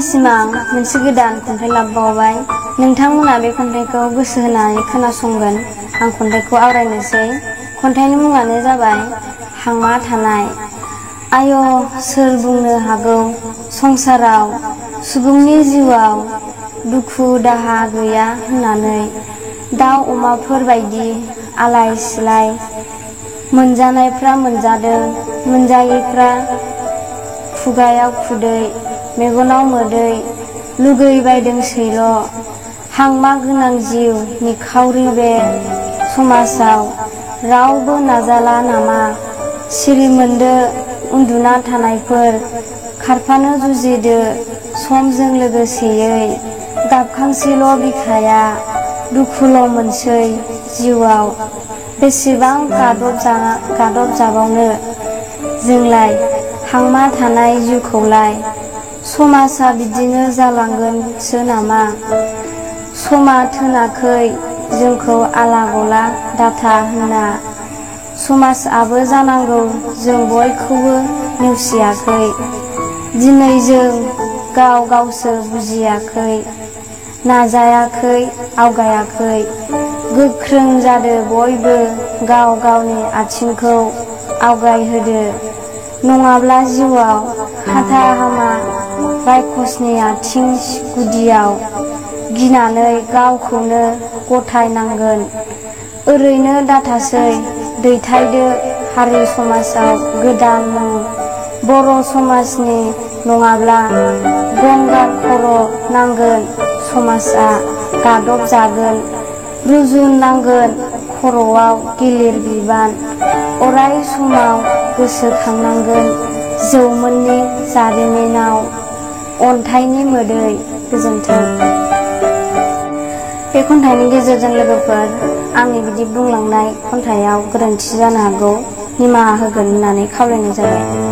दिनैसिम आं मोनसे गोदान खन्थाइ लाबोबावबाय। नोंथांमोना बे खन्थाइखौ गोसो होनानै खोनासंगोन। आं खन्थाइखौ आवरायनोसै। खन्थाइनि मुङानो जाबाय हांमा थानाय। आय' सोर बुंनो हागौ संसाराव सुबुंनि जिउआव दुखु दाहा गैया होननानै। दाउ अमाफोर बायदि आलाय सिलाय, मोनजानायफ्रा मोनजादों, मोनजायैफ्रा खुगायाव खुदै, मेगनाव मोदै लुगैबायदोंसैल'। हांमा गोनां जिउ निखावरि बे समाजाव रावबो नाजाला नामा? सिरि मोनदो उन्दुना थानायफोर, खारफानो जुजिदो समजों लोगोसेयै। गाबखांसैल' बिखाया, दुखुल' मोनसै जिउआव। बेसेबां गादब जाबावनो जोंलाय हांमा थानाय जिउखौलाय। समाजा बिदिनो जालांगोनसो नामा? समा थोनाखै जोंखौ आला गला दाथा होनना। समाजआबो जानांगौ जों बयखौबो नेवसियाखै। दिनै जों गाव गावसो बुजियाखै, नाजायाखै आवगायाखै। गोख्रों जादो बयबो गाव गावनि आथिंखौ आवगायहोदो। नङाब्ला जिउआव हाथा हामा रायखसनि आथिं गुदियाव गिनानै गावखौनो गथायनांगोन। ओरैनो दाथासै दैथायदो हारि समाजाव गोदान मुं। बर' समाजनि नङाब्ला गंगार खर' नांगोन समाजआ गादब जागोन। रुजुन नांगोन खर'आव गिलिर बिबान। अराय समाव गोसोखांनांगोन जौमोननि जारिमिनाव अन्थाइनि मोदै। गोजोन्थों। बे खन्थाइनि गेजेरजों लोगोफोर आंनि बिदि बुंलांनाय खन्थाइयाव गोरोन्थि जानो हागौ, निमाहा होगोन होननानै खावलायनाय जाबाय।